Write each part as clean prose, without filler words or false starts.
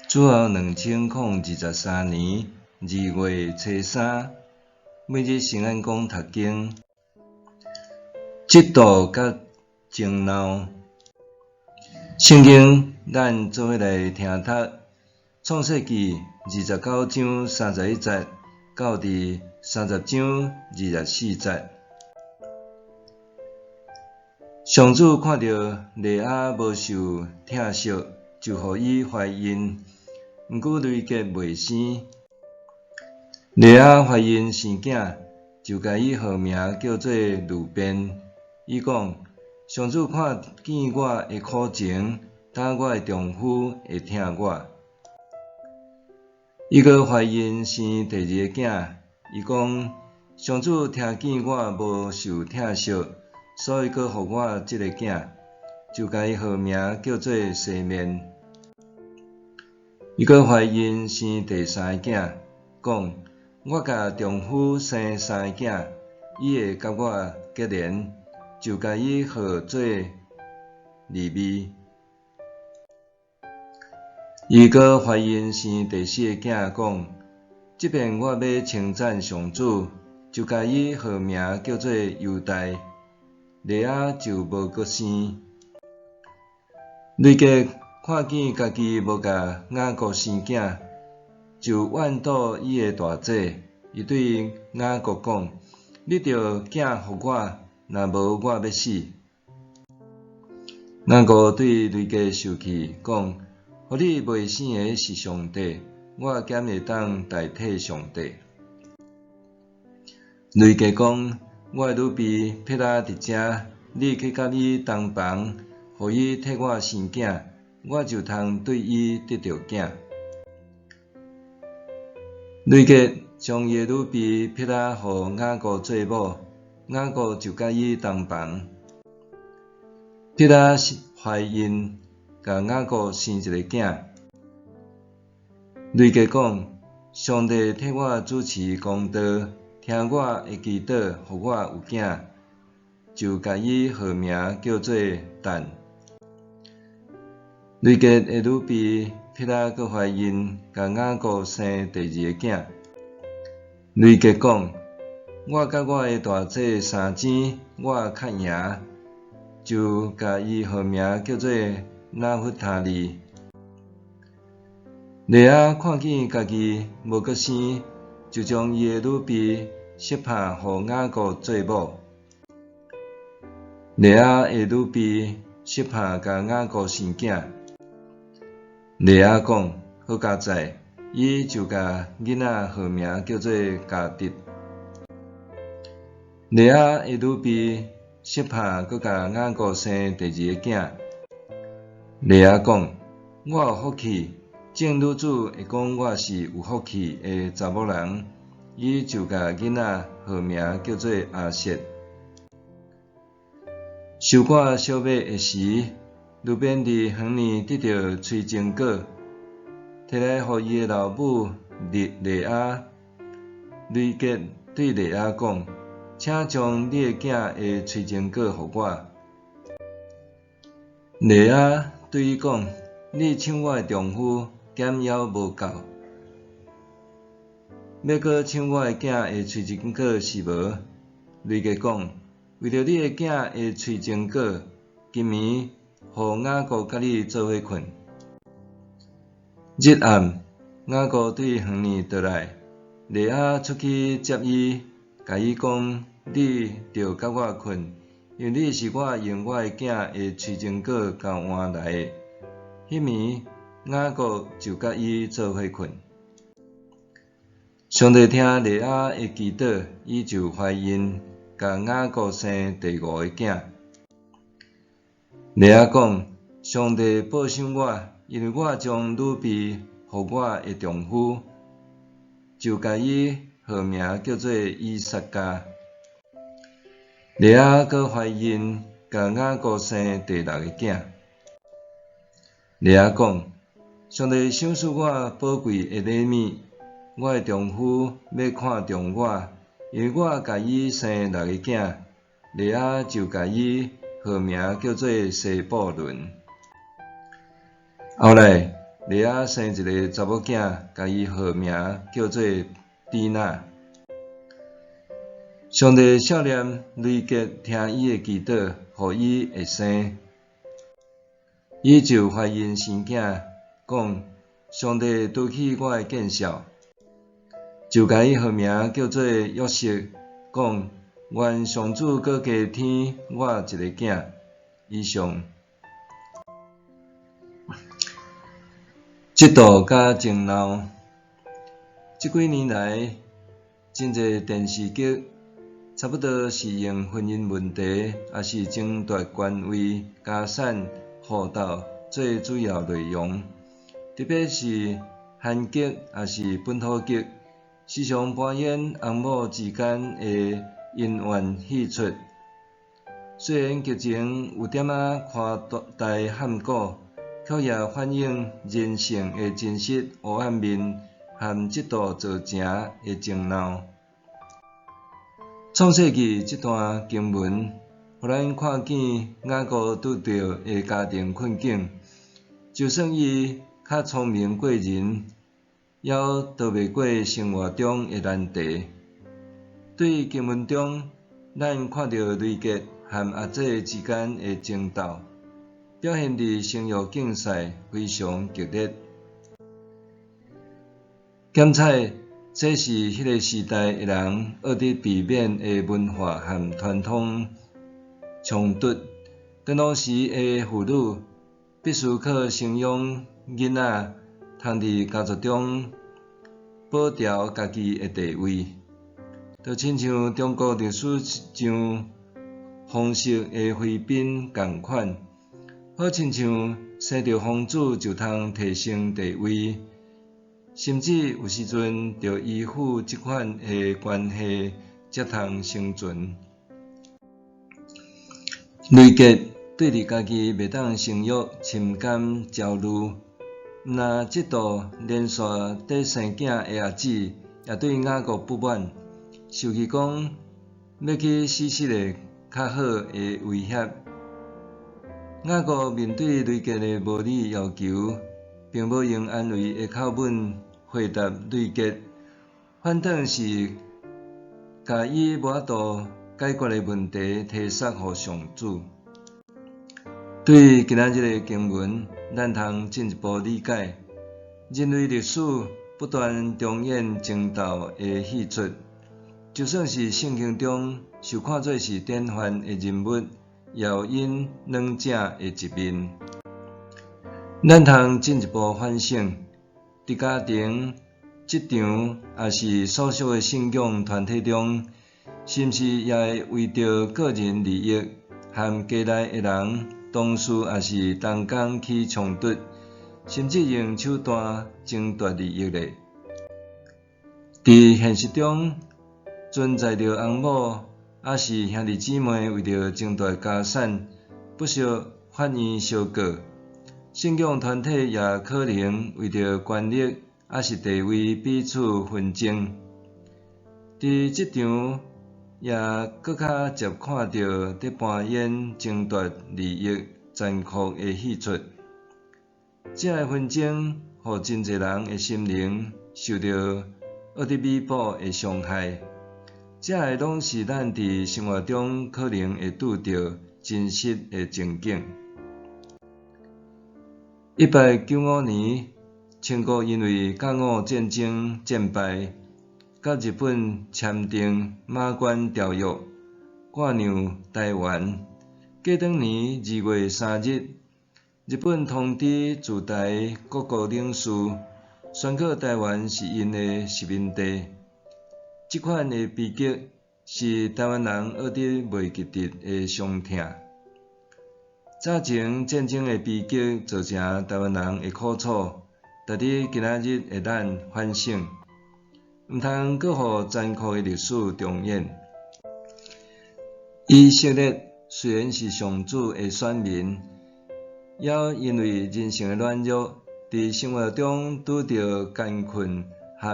主後2023年2月初三，每日聖安講讀經，嫉妒佮爭鬧。聖經咱做伙來聽讀《創世記》29章31節到佇30章24節。上主看著利亞無受疼惜，就予伊懷孕，毋過累結袂生。利亞懷孕生囝，就共伊號名叫做流便。伊講：上主看見我的苦情，今我的丈夫會疼我。伊閣懷孕生第二个囝，伊講：上主聽見我無受疼惜，所以閣予我這個囝，就共伊號名叫做西緬。伊閣懷孕生第三个囝，講：我共丈夫生三个囝，伊會佮我結連，就共伊號做利未。伊閣懷孕生第四个囝，講：這遍我欲稱讚上主，就共伊號名叫做猶大。利亞就無閣生。累結看見家己無共雅各生囝，就怨妒伊的大姐。伊對雅各講：你著囝予我，若無我欲死。雅各對累結受氣，講：予你袂生的是上帝，我敢會當代替上帝？累結講：我的女婢彼拉佇遮，你去佮伊同房，予伊替我生囝，我就通對伊得著囝。累結將伊的女婢彼拉予雅各做某，雅各就佮伊同房。彼拉懷孕，共雅各生一个囝。累結講：上帝替我主持公道，聽我的祈禱，予我有囝，就共伊號名叫做但。累結的女婢彼拉閣懷孕，共雅各生第二个囝。累結講：我佮我的大姐相爭，我較贏，就共伊號名叫做拿弗他利。利亞看見家己無閣生，就將伊的女婢悉帕予雅各做某。利亞的女婢悉帕共雅各生囝。利亞講：好佳哉！伊就共囡仔號名叫做迦得。利亞的女婢悉帕閣共雅各生第二個囝。利亞講：我有福氣，眾女子會講我是有福氣的查某人。伊就共囡仔號名叫做亞設。收割小麥的時，流便佇園裡得著催情果，提來予伊的老母利利亞。累結對利亞講：請將你的囝的催情果予我。利亞對伊講：你搶我的丈夫，敢猶無夠？欲閣搶我的囝的催情果是無？累結講：為著你的囝的催情果，今暝予雅各佮你做伙睏。日暗，雅各對園裡倒來，利亞出去接伊，共伊講：你著佮我睏，因為你是我用我的囝的催情果交換來的。彼暝，雅各就佮伊做伙睏。上帝聽利亞的祈禱，伊就懷孕，共雅各生第五个囝。利亞講：上帝報賞我，因為我將女婢予我的丈夫，就共伊號名叫做以薩迦。利亞閣懷孕，共雅各生第六个囝。利亞講：上帝賞賜我寶貴的禮物，我的丈夫欲看重我，因為我共伊生六個囝。利亞就共伊號名叫做西布倫。後來，利亞生一个查某囝，共伊號名叫做底拿。上帝赦念雷結聽伊的祈禱，予伊會生。伊就懷孕生囝，講：上帝拄起我的見笑，就共伊號名叫做約瑟，講：願上主閣加添我一个囝。以上。嫉妒佮爭鬧，這幾年來，真濟電視劇差不多是用婚姻問題，抑是爭奪權位、家產、戶鬥做主要內容。特別是韓劇，抑是本土劇，時常扮演翁某之間的恩怨戲出。雖然劇情有點仔誇大譀古，卻也反映人性的真實黑暗面和嫉妒造成的爭鬧。創世記這段經文，予咱看見雅各拄著的家庭困境。就算伊較聰明過人，猶逃袂過生活中的難題。對經文中，咱看著雷結和阿姊之間的爭鬥，表現佇生育競賽非常激烈。檢採，這是彼个時代的人學得避免的文化和傳統衝突。當時的婦女必須靠生養囡仔，通佇家族中保牢家己的地位。就親像中國歷史上皇室的妃嬪仝款，好親像生著皇子就通提升地位，甚至有時陣著依附這款的關係才通生存。雷結對佇家己袂當生育深感焦慮，毋但嫉妒連續佇生囝的阿姊，也對雅各不滿，受氣講欲去死死个較好的威脅。雅各面對雷結的無理要求，並無用安慰的口吻回答雷結，反倒是共伊無法度解決的問題推捒予上主。對今仔日的經文，咱通進一步理解，人類歷史不斷重演爭鬥的戲出，就算是聖經中受看做是典範的人物，也有𪜶軟正的一面。咱通進一步反省，佇家庭、職場，抑是所屬的信仰團體中，是毋是也會為著個人利益，和家內的人、同事抑是同工起衝突，甚至用手段爭奪利益咧？佇現實中，存在著翁某抑是兄弟姊妹為著爭奪家產，不惜法院相告；信仰團體也可能為著權力抑是地位彼此紛爭。佇職場也閣較捷看著佇扮演爭奪利益殘酷的戲出。這个紛爭，予真濟人的心靈受著惡得米埔的傷害。這个攏是咱佇生活中可能會拄著真實的情景。1895年，清國因為甲午戰爭戰敗，佮日本簽訂馬關條約，割讓臺灣。過當年2月3日，日本通知駐臺各國領事，宣告臺灣是𪜶的殖民地。這款的悲劇是臺灣人學得袂記得的傷痛。早前戰爭的悲劇造成臺灣人的苦楚，值得今仔日的咱反省，毋通閣予殘酷的歷史重演。以色列雖然是上主的選民，也因為人性的軟弱，佇生活中拄著艱困和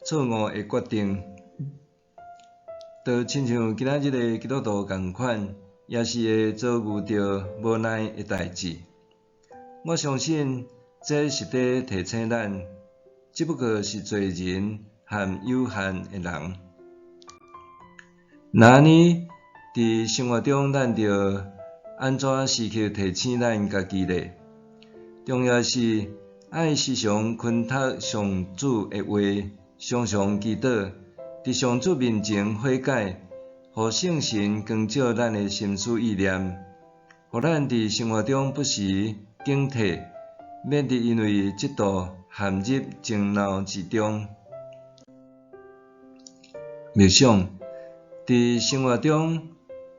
錯誤的決定，就親像今仔日的基督徒仝款，也是會遭遇著無奈的代誌。我相信，這是佇提醒咱，只不過是罪人和有限的人。若按呢，佇生活中咱著按怎時刻提醒咱家己咧？重要是愛時常懇讀上主的話，常常祈禱，佇上主面前悔改，予聖神光照咱的心思意念，予咱佇生活中不時警惕，免得因為嫉妒陷入爭鬧之中。默想，佇生活中，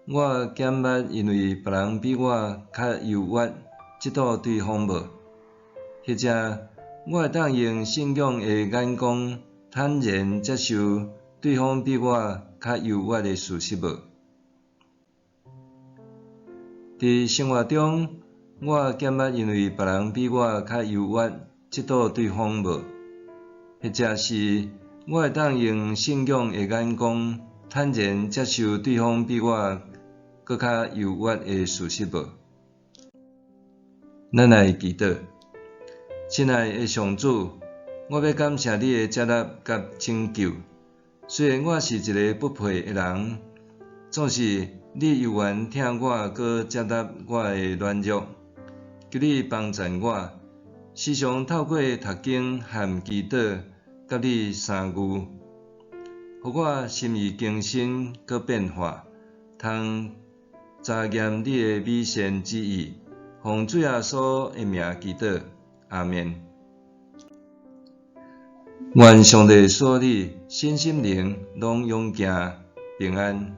我敢捌因為別人比我較優越，嫉妒對方無？或者我會當用信仰的眼光坦然接受對方比我較優越的事實無？佇生活中，我敢捌因為別人比我較優越，嫉妒對方無？或者是我會當用信仰的眼光坦然接受對方比我閣較優越的事實無？咱來祈禱。親愛的上主，我欲感謝你的接納佮拯救。雖然我是一个不配的人，總是你猶原疼我，閣接納我的軟弱。求你幫贊我，時常透過讀經和祈禱，佮你相遇，予我心意更新閣變化，通查驗你的美善旨意。奉主耶穌的名祈禱，阿們。願上帝賜你身心靈攏勇健平安。